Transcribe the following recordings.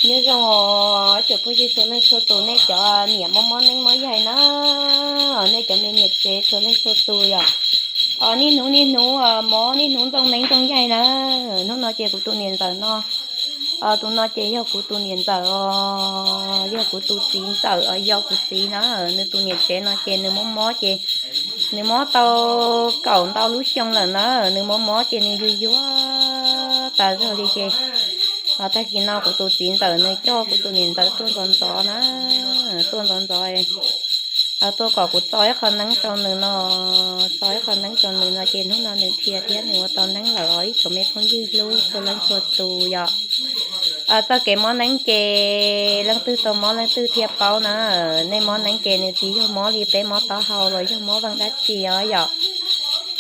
Nyob zoo os cov phooj ywg txhua leej txhua tus, nej cov niam mob mob neeb mob yaig na, nej cov me niam tsev txhua leej txhua tus yom. Niaj hnub niaj hnub mob niaj hnub ntxooj neeb ntxooj yaig na. Hnub no ces kuv tus niam ntxawm no, tus no ces yog kuv tus niam ntxawm os, yog kuv tus txiv ntxawm os, yog kuv txiv na. Nws tus niam tsev no ces nws mob mob ces nws mob tau kaum ntau lub xyoo lawm na. Nws mob mob ces nws yuag yuag tas zog li ces tag kis no kuv tus txiv ntxawm nws coj kuv tus niam ntxawm tuaj ntxov ntxov na, tuaj ntxov ntxov, tuaj kom kuv txo ib qho neeb rau nws no, txo ib qho neeb rau nws no ces hnub no nws dhia thiab nws ua tau neeb lawm os ib tsoom me phooj ywg hlub txhua leej txhua tus yom. Txoj kev mob neeb ces leej twg tau mob leej twg thiaj paub na. Nej mob neeb ces nws tsis yog mob li peb mob taub hau los yog mob veej dab tsi os yom.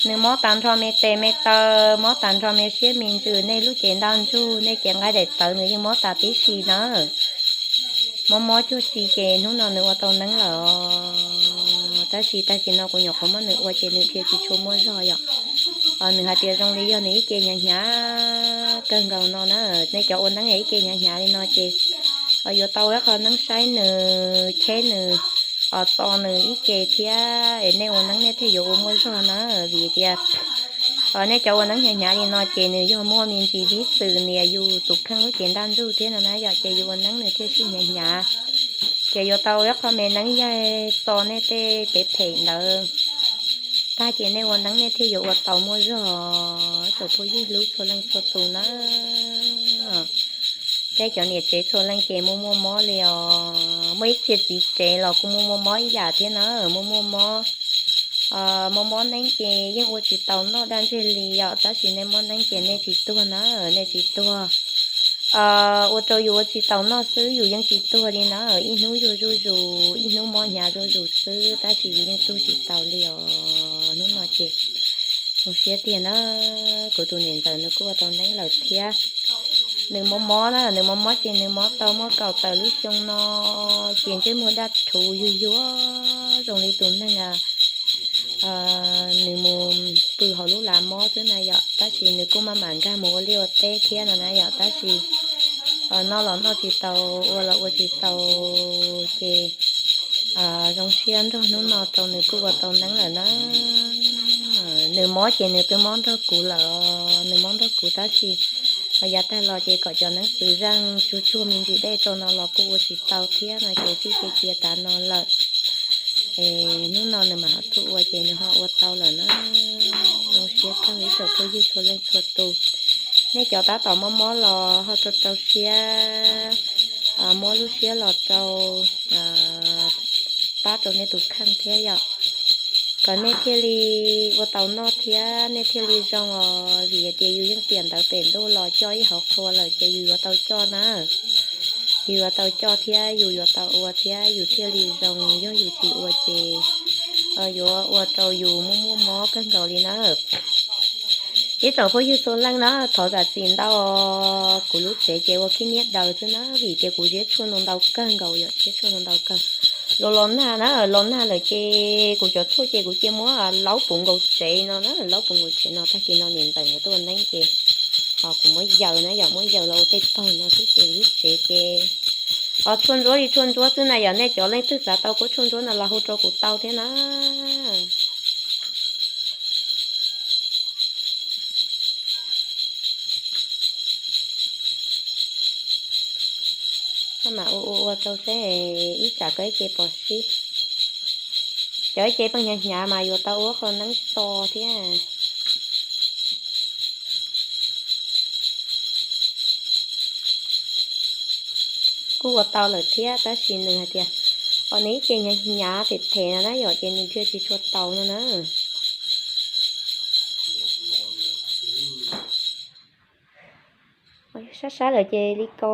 Nws mob tas nrho me tes me taw, mob tas nrho me siab me ntsws, nej lub cev ntaj ntsug, nej cev nqaij daim tawv nws yeej mob tas tib si na. Mob mob cuag tsi ces hnub no nws ua tau neeb lawm os. Tab sis tag kis no kuv nyuam qhuav muab nws ua ces nws dhia tsis tshua muaj zog yom. Nws hais tias zoo li yog nws ib ce hnyav hnyav kawg nkaus no na. Nej cov ua neeb ib ce hnyav hnyav li no ces yuav tau ib qho neeb saib nws, cheb nws, txo nws ib ce thiab es nej ua neeb nej thiaj yuav ua muaj zog na. Vim tias nej cov ua neeb hnyav hnyav li no ces nws yog muaj me ntsis vib xwm nias yus tus kheej lub cev ntaj ntsug thiab no na yom, ces yus ua neeb nws thiaj sib hnyav hnyav. Ces yuav tau ib qho me neeb yaig txo nej tej kev phem ntawd tag ces nej ua neeb nej thiaj yuav ua tau muaj zog. Tsoom phooj ywg hlub txhua leej txhua tus na, peb cov niam tsev txhua leej ces muaj muaj mob li os. Muaj ib txhia txiv tsev los kuj muaj muaj mob ib yam thiab na, muaj muaj mob. Mob mob neeb ces yeej ua tsis tau noj dab ntseg li yom, tab sis nej mob neeb ces nej tsis tuag na, nej tsis tuag. Ua rau yus ua tsis tau noj xwb yus yeej tsis tuag li na, ib hnub yuag zuj zus, ib hnub mob hnyav zuj zus xwb tab sis yus yeej tuag tsis tau li os. Hnub no ces zoo siab tiag na, kuv tus niam ntxawm nws kuj ua tau neeb lawm thiab. Nws mob mob na, nws mob mob ces nws mob tau muaj kaum tawm lub xyoo no, ces ntsej muag daj rhuv yuag yuag zoo li tus neeg nws mus pw hauv lub lav mob xwb na yom, tab sis nws kuj maj mam nkag mus ua liaj ua teb thiab no na yom, tab sis noj los noj tsis tau, ua los ua tsis tau, ces zoo siab nrog hnub no rau nws kuj ua tau neeb lawm na. Nws mob ces nws twb mob nrog kuv lawm, nws mob nrog kuv tab sis yav tag los ces kom cov neeb txwv zeej tsuag tsuag me ntsis dej rau no los kuj ua tsis tau thiab no ces txij cia cia tav no lawm. Es hnub no nws mam ho tuaj ua ces nws ho ua tau lawm na. Zoo siab kawg ib tsoom phooj ywg txhua leej txhua tus. Nej cov tab tom mob mob los ho rau rau siab, muab lub siab los rau, pab rau nej tus kheej thiab yom, kom nej thiaj li ua tau noj thiab nej thiaj li zoo os. Vim hais tias yus yeej tiam ntawd pem ntuj los coj ib hauv qhua lawm ces yus yuav tau coj na. Yus yuav tau coj thiab yus yuav tau ua thiab yus thiaj li zoo, yog yus tsis ua ces yuav ua rau yus muaj muaj mob kawg nkaus li na. Ib tsoom phooj ywg txhua leej na, thov zam txim ntau. Kuv lub tsev ces ua khib niab daws xwb na, vim tias kuv ziab tshuaj ntau ntau kawg nkaus, yog ziab tshuaj ntau ntau kawg. Los los nag na, los nag lawm ces kuv cov tshuaj ces kuv cia muab laub puv nkaus tsev no na, laub puv nkaus tsev no, tag kis no niam ntxawm nkawd tuaj ua neeb ces ho kuv muab yaws na, yog muab yaws los ua tej taug no xwb ces lub tsev ces ho tshuaj ntsuab li tshuaj ntsuab xwb na. Yog nej cov leej twg xav tau kuab tshuaj ntsuab no los hu rau kuv tau thiab na. Maj mam ua ua ua rau seb ib tsam koj ib ce pom sib. Cov ib ce pheej hnyav hnyav mas yuav tau ua qho neeb txo thiab. Kuj ua tau lawm thiab tab sis nws hais tias, o, nws ib ce hnyav hnyav them them no na yom, ces nws thiaj tsis tshua tau no na. Sab sab lawm ces li ko.